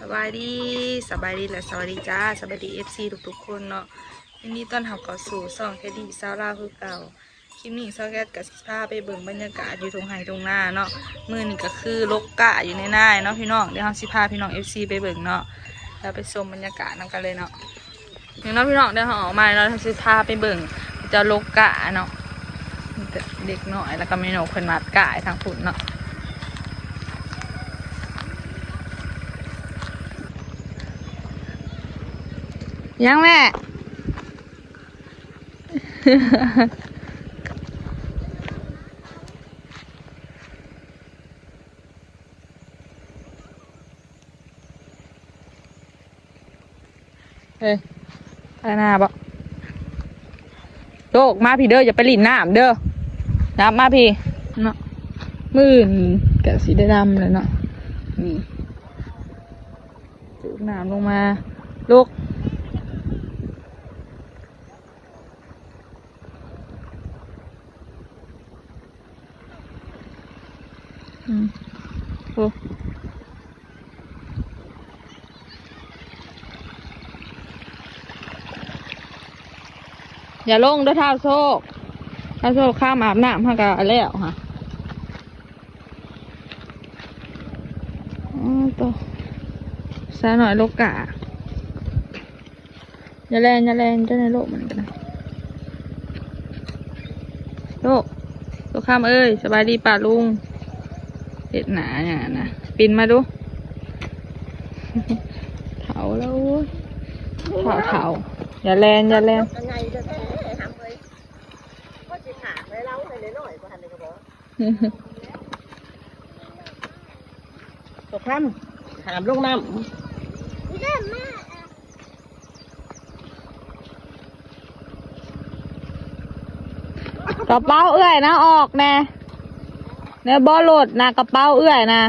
ສະບາຍດີ ສະບາຍດີ ແລະ ສະຫວັດດີຈ້າ ສະບາຍດີ ເອັຟຊີ ທຸກໆຄົນເນາະ. ຍິນດີຕ້ອນຮັບເຂົ້າສູ່ຊ່ອງແຄດດີ້ຊາວລາວຄືເກົ່າ. ຄລິບນີ້ສາວແຄດກໍຊິພາໄປເບິ່ງບັນຍາກາດຢູ່ທົ່ງໄຮ່ທົ່ງນາເນາະ. ມື້ນີ້ກໍຄືລົກກ້າຢູ່ໃນນາເນາະພີ່ນ້ອງ. ດຽວເຮົາຊິພາພີ່ນ້ອງ ເອັຟຊີ ໄປເບິ່ງເນາະ. ແລ້ວໄປຊົມບັນຍາກາດນຳກັນເລີຍເນາະ. ນີ້ເນາະພີ່ນ້ອງ ດຽວເຮົາອອກມາແລ້ວ ເຮົາຊິພາໄປເບິ່ງເຂົາເຈົ້າລົກກ້າເນາະ. ມີແຕ່ເດັກນ້ອຍ ແລ້ວກໍແມ່ນົກເພິ່ນມັດກ້າຢູ່ທາງພຸ້ນເນາະ. ຍັງແມ່? ເອີ ໄປນາບໍ? ໂຕກມາພີ້ເດີ ຢ່າໄປຫຼິ້ນນ້ຳເດີ ນັບມາພີ້ເນາະ. ມື້ອື່ນກະຊິໄດ້ດຳແລ້ວເນາະ. ນີ້ ສູບນ້ຳລົງມາ ລົກ. ອືມ ໂອ້ ຢ່າລົງເດີທ້າວໂຊກ ທ້າວໂຊກຄາມອາບນ້ຳ ເຮົາກະແລ້ວຫະ. ອໍ ໂຕ ສາວນ້ອຍໂລກາ. ຢ່າແລ່ນ ຢ່າແລ່ນ ເຈົ້າໃນໂລກມັນກໍໄດ້. ໂຕ ໂຕຄຳເອີຍ ສະບາຍດີປ້າລຸງ. ເຮັດໜ້າຫຍັງນະ ປິ່ນມາດູ. ເຖົ້າແລ້ວ ເຖົ້າ ເຖົ້າ. ຢ່າແລ່ນ ຢ່າແລ່ນ. ໂຕຄຳ ຫາມລົງນ້ຳ. ກະເປົາເອື້ອຍນະ ອອກແດ່ ໃນບໍ່ລົດນະ ກະເປົາເອື້ອຍນະ.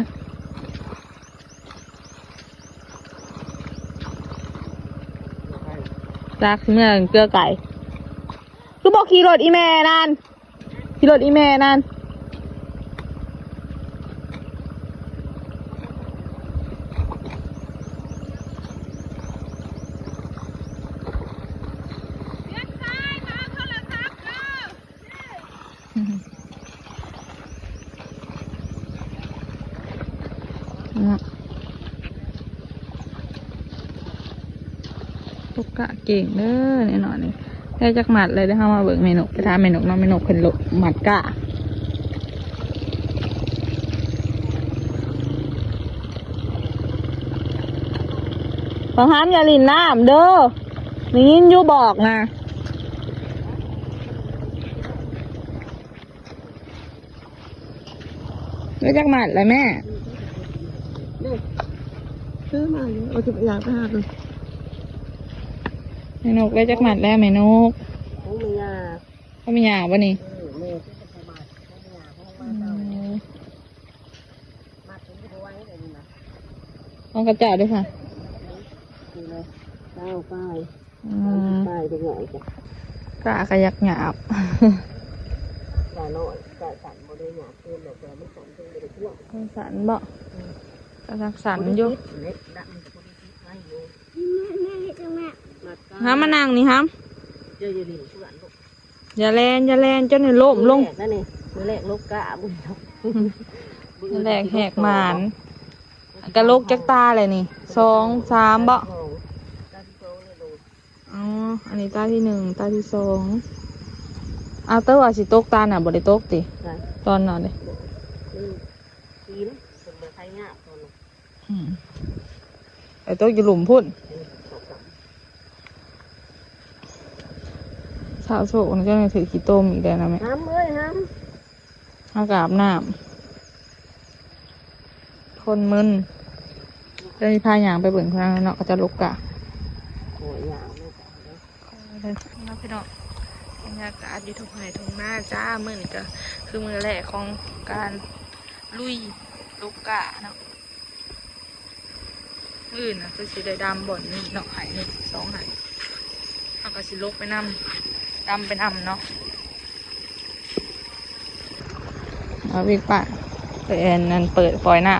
ຈັກຊິເມືອເກືອໄກ ຄືບໍ່ຂີ່ລົດອີ່ແມ່ນັ້ນ. ຂີ່ລົດອີ່ແມ່ນັ້ນ. ເນາະ ລູກກະເກັ່ງເດີ ແນ່ນອນນີ້. ໄດ້ຈັກມັດແລ້ວ ດຽວເຮົາມາເບິ່ງແມ່ນົກ ໄປຖາມແມ່ນົກເນາະ. ແມ່ນົກເພິ່ນລົກມັດກ້າ. ບັກຫາມຢ່າຫຼິ້ນນ້ຳເດີ ໄດ້ຍິນຢູ່ບອກນະ. ໄດ້ຈັກມັດແລ້ວແມ່? ເດີ ຊື້ມາຢູ່ ເອົາຈັກຢ່າງໄປຫາເບິ່ງ. ແມ່ນົກໄດ້ຈັກມັດແລ້ວແມ່ນົກ? ຂອງແມ່ຍ່າ. ຂອງແມ່ຍ່າບໍ່ນີ້? ເອີ ແມ່ຊື້ກັບຜູ້ມາ ຂອງແມ່ຍ່າ ຂອງ ອືມ ມາເຈົ້າ. ມັດເປັນຜູ້ໄວເດ້ນີ້ນະ. ຂອງເຂົາເຈົ້າເດ້ຊະ? ນີ້ເລີຍ ຊາວປາຍ. ອືມ ປາຍເດັກນ້ອຍຈ້ະ ກະ ກະຢາກຫຍາບ ກະນ້ອຍ ກະສັ້ນ ບໍ່ໄດ້ຫຍາບເກີນດອກ ແຕ່ມັນສັ້ນ ເພິ່ນບໍ່ໄດ້ກວ້າງ. ມັນສັ້ນບໍ່? ອືມ ກະສັກສັ້ນຢູ່ ພໍດີຕິດເລັກ ດັກມັນກະພໍດີຕິດໄວ້ຢູ່. ຫາມານັ່ງນີ້ຫາມ ເຈົ້າຢ່າຫຼິ້ນເພື່ອນລູກ. ຢ່າແລ່ນ ຢ່າແລ່ນ ເຈົ້ານີ້ລົ້ມລົງ. ມື້ແລກນະນີ້ ມື້ແລກລົກກະ ມື້ແລກແຫກໝານ. ກະລົກຈັກຕາແລ້ວນີ້ ສອງ ສາມບໍ? ຕາທີສອງນີ້ໂດນ. ອໍ ອັນນີ້ຕາທີໜຶ່ງ ຕາທີສອງ. ອ້າວ ແຕ່ວ່າຊິຕົກຕານະ ບໍ່ໄດ້ຕົກຕິ? ຕອນນັ້ນເດ້ ອືມ ຕີນເພິ່ນບໍ່ໄຄຍາກຕອນນັ້ນ. ອືມ ໄປຕົກຢູ່ລຸ່ມພຸ້ນ. ເອີ ຕົກ ຊາວໂຊກນີ້ ເຈົ້ານີ້ຖືກຂີ້ຕົມອີກແລ້ວນະແມ່. ຫາມເອີຍ ຫາມ. ເຮົາກໍອາບນ້ຳ ຄົນມຶນ. ເຈົ້າຊິພາຍ່າງໄປເບິ່ງທາງນັ້ນເນາະ ເຂົາເຈົ້າລົກກະ. ໂອ້ຍ ຍ່າງເລີຍ ເນາະພີ່ນ້ອງ ບັນຍາກາດຢູ່ທົ່ງໄຮ່ທົ່ງນາຈ້າ. ມື້ນີ້ກໍຄືມື້ແລກຂອງການລຸຍລົກກະເນາະ. ມື້ອື່ນນະ ຄືຊິໄດ້ດຳບ່ອນນີ້ເນາະ ໄຮ່ນີ້ ສອງໄຮ່ ເຮົາກໍຊິລົກໄປນຳ ດຳໄປນຳເນາະ. ເອົາວິກປະ ໄປແອນນັ້ນ ເປີດປ່ອຍນ້ຳ.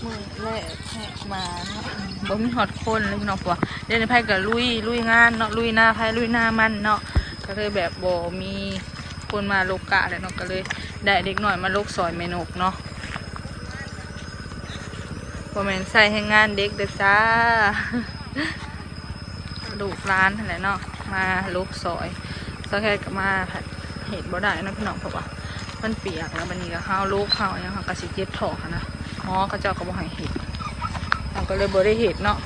ມື້ແລກແຮກມາເນາະ ບໍ່ມີຮອດຄົນເລີຍເນາະ ເພາະວ່າດຽວນີ້ໃຜກໍລຸຍ ລຸຍງານເນາະ ລຸຍນາໃຜລຸຍນາມັນເນາະ ກໍເລີຍແບບບໍ່ມີຄົນມາຫຼົກກ້າແລ້ວເນາະ ກໍເລີຍໄດ້ເດັກນ້ອຍມາຫຼົກຊ່ອຍແມ່ນົກເນາະ ບໍ່ແມ່ນໃຊ້ແຮງງານເດັກເດີ້ຈ້າ. ລູກຫຼານຫັ້ນແຫຼະເນາະ ມາຫຼົກຊ່ອຍ ສາວແຄດກໍມາ ເຮັດບໍ່ໄດ້ເນາະພີ່ນ້ອງ ເພາະວ່າມັນປຽກ ແລ້ວບັດນີ້ກໍເຮົາຫຼົກເຮົາຫຍັງ ເຮົາກໍຊິເຈັບທ້ອງຫັ້ນນະ ໝໍເຂົາເຈົ້າກໍບໍ່ໃຫ້ເຮັດ ເຮົາກໍເລີຍບໍ່ໄດ້ເຮັດເນາະ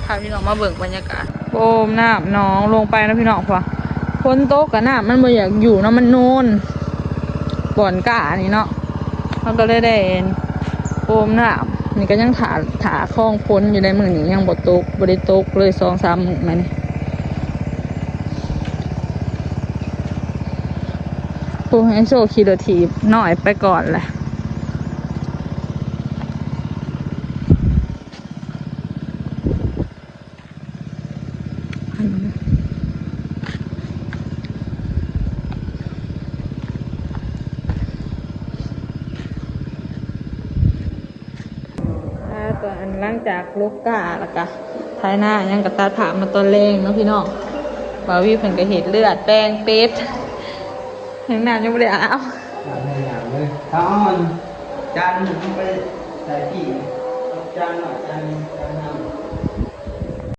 ພາພີ່ນ້ອງມາເບິ່ງບັນຍາກາດ ໂອມນ້ຳໜອງລົງໄປເນາະພີ່ນ້ອງ ເພາະວ່າຝົນຕົກກໍນ້ຳມັນບໍ່ຢາກຢູ່ເນາະ ມັນໂນນ ບ່ອນກ້ານີ້ເນາະ ເຮົາກໍເລີຍໄດ້ໂອມນ້ຳ ນີ້ກໍຍັງຖ້າ ຖ້າຄອງຝົນຢູ່ໃນມື້ນີ້ ຍັງບໍ່ຕົກ ບໍ່ໄດ້ຕົກເລີຍສອງສາມມື້ມານີ້. ໂອ້ ໄອໂຊຂີ່ລົດຖີບນ້ອຍໄປກ່ອນແຫຼະ. ອ່າ ຕອນ ຫຼັງຈາກຫຼົກກ້າແລ້ວກະໄຖນາຫຍັງກະຕັດພາບມາຕອນແລງເນາະພີ່ນ້ອງ. ບ່າວວິວເພິ່ນກະເຮັດເລືອດແປງເປັດ ຍັງນ້ຳຍັງບໍ່ໄດ້ອາບ. ນ້ຳໃຫ້ນ້ຳເລີຍ ເອົາ ເອົາອັນຈານນີ້ໄປໃສ່ທີ່ ເອົາຈານມາ ຈານ ຈານນ້ຳ.